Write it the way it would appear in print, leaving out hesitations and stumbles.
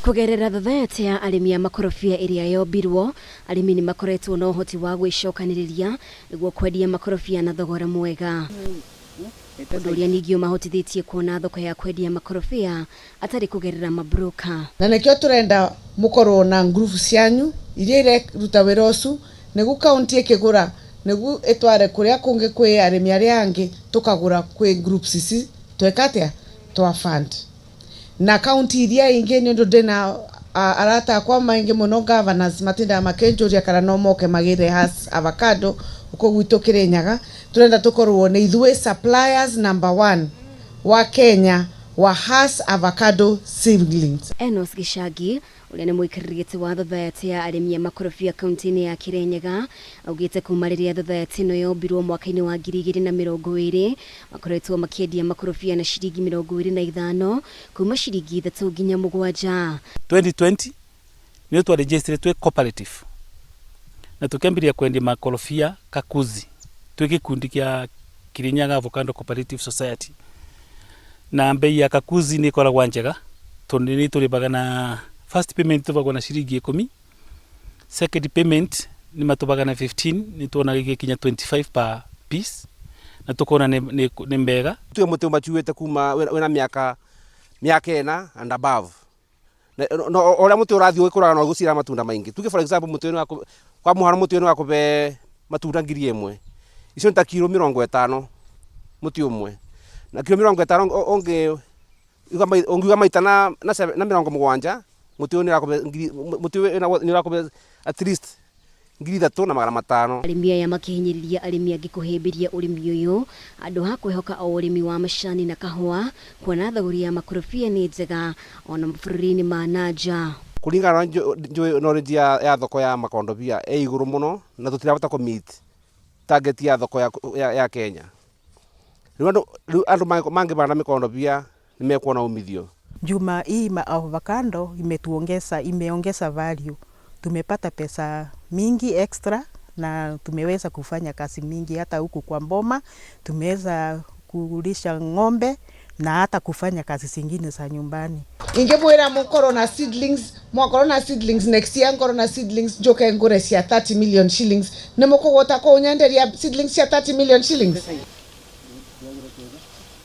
Kũgerera thathayatĩ ya arĩmi a makorobia ĩrĩa yombirwo, arĩmi nĩ makoretwo na ũhoti wa gwĩcokanĩrĩria nĩguo kwendia makorobia na thogora mwega. Ũndũ ũrĩa ningĩ ũmahotithĩtie kuona thoko ya kwendia makorobia atarĩ kũgerera mabroka. Na nĩkĩo tũrenda mũkorwo na ngurubu cianyu iria ireruta wĩra ũcu, nĩgu kaunti ĩkĩgũra nĩgu ĩtware kũrĩa kũngĩ kwĩ arĩmi arĩa angĩ, tũkagũra kwĩ groups ici tweka atĩa twa fund na kaunti iria ingĩ, nĩ ũndũ ndĩna arata akwa maingĩ mũno governors matindaga makĩnjũria kana no moke magĩre Hass avocado gũkũ gwitũ Kĩrĩnyaga. Tũrenda tũkorwo nĩ ithuĩ suppliers number one wa Kenya wa Hass avocado seedlings. Enos Gĩcangi, ũrĩa nĩ mũikarĩri gĩtĩ wa thathayatĩ ya arĩmi a makorobia kaunti-inĩ ya Kĩrĩnyaga, augĩte kuma rĩrĩa thathayatĩ ĩno yombirwo mwaka-inĩ wa 2020, makoretwo makĩendia makorobia na ciringi 25, kuma ciringi 3 nginya 7. 2020 nä twaregister twĩ cooperative na tũkĩambĩrĩria kwendia makorobia Kakuzi twĩ gĩkundi kĩa Kirinyaga Avocado Cooperative Society, na mbei ya Kakuzi nĩ ĩkoragwo njega tondũ nĩ tũrĩbaga na first payment tũbagwo na ciringi 10, second payment nĩ matũbaga na 15, nĩ tuonaga igĩkinya 25 per piece na tukona nĩ mbega. Tuge mũtĩ ũmacuĩte kuma wĩna mĩaka 4 and above. No ũrĩa mũtĩ ũrathiĩ ũgĩkũraga no ũgũciara matunda maingĩ. Tuge, for example, mũtĩ ũyũ, kwa mũhano, mũtĩ ũyũ nĩ wakũbe matunda 1000. Icio nĩ ta kiro 50 mũtĩ ũmwe, na kiro 50 ũngiuga maita na 70, mũtĩ ũyũ nĩ ũrakũbe ngiri, mũtĩ ũyũ nĩ ũrakũbe at least 3500. Arĩmi aya makĩhinyĩrĩria arĩmi angĩ kũhĩmbĩria ũrĩmi ũyũ handũ ha kwĩhoka o ũrĩmi wa macani na kahũa, kuona thogori ya makorobia nĩ njega ona mabũrũri-inĩ ma na nja. Kũringana na njũĩ knowledge ya thoko ya makondobia ĩ igũrũ mũno na tũtirahota kũ meet target ya thoko ya Kenya. Rĩu andũ mangĩbanda mĩkondobia nĩ mekuona umithio. Juma hii avocado imeongeza value. Tumepata pesa mingi extra na tumeweza kufanya kazi mingi hata huku kwa boma, tumeweza kulisha ng'ombe na hata kufanya kazi zingine za nyumbani. Ingĩmwĩra mũkorwo na seedlings, mwakorwo na seedlings, next year ngorwo na seedlings njoke ngũre cia 30 million shillings, nĩ mũkũgũta kũnyenderia seedlings cia 30 million shillings?